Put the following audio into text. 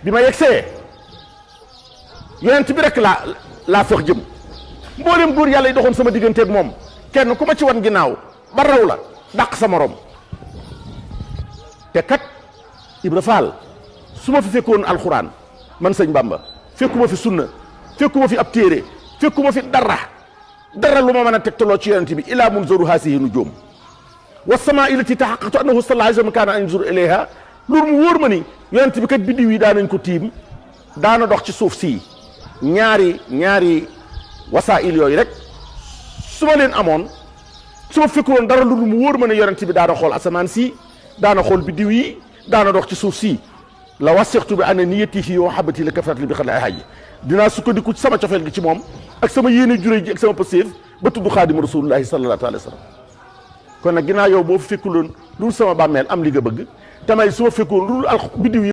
bi ma yegsee yonent bi rek laa fex jëm mboolem góor yàlla yi doxoon sama digganteeg moom kenn ku ma ci wan ginnaaw ba raw la dàq sa morom te kat Ibra Faal su ma fi fekkoon alxuraan man sëñ Bamba fekkuma fi sunna fekkuma fi ab téere fekkuma fi dara lu ma mën a tegtaloo ci yonent bi ilaa munzaru haasihi nujuum wa samaa ilati tahaqqaqtu annahu sallallahu alayhi wa sallam kaana an yanzur ilayha loolu mu wóor ma ni yonent bi kat biddiw yi daanañ ko tiim daana dox ci suuf sii ñaari wasaa'il yooyu rek su ma leen amoon su ma fekkoon dara lu mu wóor ma ne yonent bi daana xool asamaan si daana xool biddiw yi daana dox ci suuf si la wasixtu bi ana niyati fii wa habati la kafarat li bi xat ay hajji dinaa sukkandiku ci sama cofeel gi ci moom ak sama yéene juré ji ak sama Pastef ba tudd xaadimu rasulullahi sallallahu alayhi wa sallam kon nag ginnaaw yow boo fi fekkuloon lu sama bàmmeel am li nga bëgg tamay su ma fekkoon lu biddiw yi